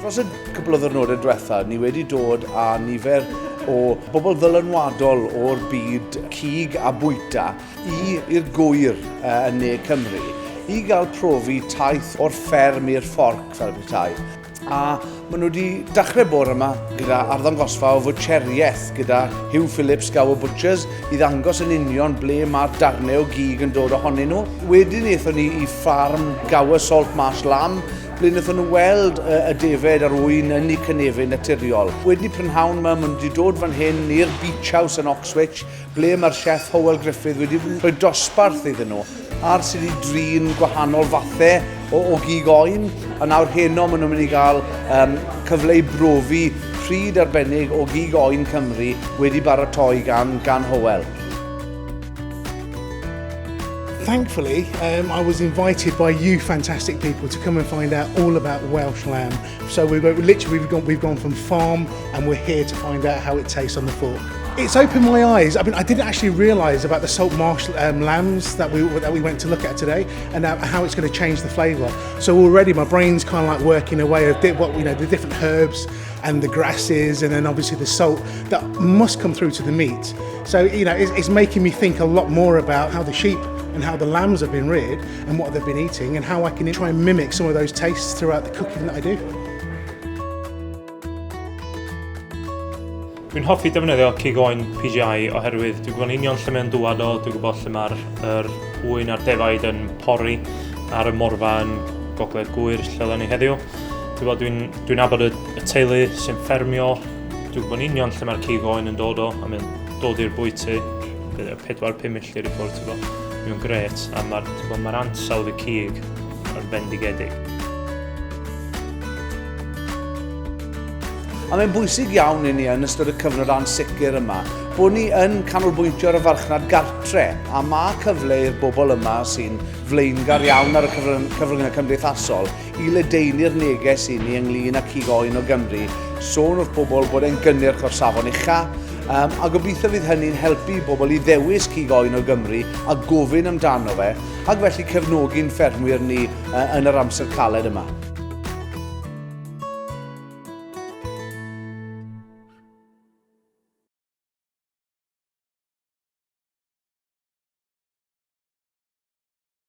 Dros y cwpl o ddwrnodau diwetha, ni wedi dod â nifer o bobl ddylanwadol o'r byd cig a bwyta i i'r Gŵyr yn ne Cymru i gael profi taith o'r fferm i'r fforc fel petai. A maen nhw wedi dechrau bore yma gyda arddangosfa o fwtsheriaeth gyda Hugh Phillips Gower Butchers i ddangos yn union ble mae'r darnau o gig yn dod ohonyn nhw. Wedyn aethon ni i ffarm Gower Salt Marsh Lamb ble wnaethon nhw weld y, y defed a'r ŵyn yn eu cynefin naturiol. Wedyn prynhawn yma, maen nhw wedi dod fan hyn i'r Beach House yn Oxwich, ble mae'r chef Hywel Griffith wedi rhoi dosbarth iddyn nhw ar sut i drin gwahanol fathau o, o gig oen, a nawr heno maen nhw'n mynd i gael um, cyfle i brofi pryd arbennig o gig oen Cymru wedi baratoi gan, gan Hywel. Thankfully, I was invited by you fantastic people to come and find out all about Welsh lamb. So we've literally we've gone from farm and we're here to find out how it tastes on the fork. It's opened my eyes. I mean, I didn't actually realise about the salt marsh lambs that we went to look at today and how it's going to change the flavour. So already my brain's kind of like working away of what you know the different herbs and the grasses and then obviously the salt that must come through to the meat. So it's making me think a lot more about how the sheep and how the lambs have been reared and what they've been eating and how I can try and mimic some of those tastes throughout the cooking that I do. Dwi'n hoffi defnyddio cig oen PGI oherwydd dwi'n gwybod yn union lle mae'n dŵad o, dwi'n gwybod lle mae'r yr ŵyn a'r defaid yn pori ar y morfa yn Gogledd Gŵyr lle oedden ni heddiw. Dwi'n gwybod, dwi'n dwi nabod y, y teulu sy'n ffermio, dwi'n gwybod yn union lle mae'r cig oen yn dod o, a mae'n dod i'r bwyty, 4-5 milltir i ffwrdd, ti'n gwybod. Mae'n grêt, a mae'r ma ansawdd y cig yn fendigedig. A mae'n bwysig iawn i ni yn ystod y cyfnod ansicr yma bod ni yn canolbwyntio ar y farchnad gartre, a mae cyfle i'r bobl yma sy'n flaengar iawn ar y cyfryngau cymdeithasol i ledaenu'r neges i ni ynglyn â cig oen o Gymru, sôn wrth bobl bod e'n gynnyrch o'r safon ucha, a gobeithio fydd hynny'n helpu bobl i ddewis cig oen o Gymru a gofyn amdano fe, ac felly cefnogi'n ffermwyr ni yn yr amser caled yma.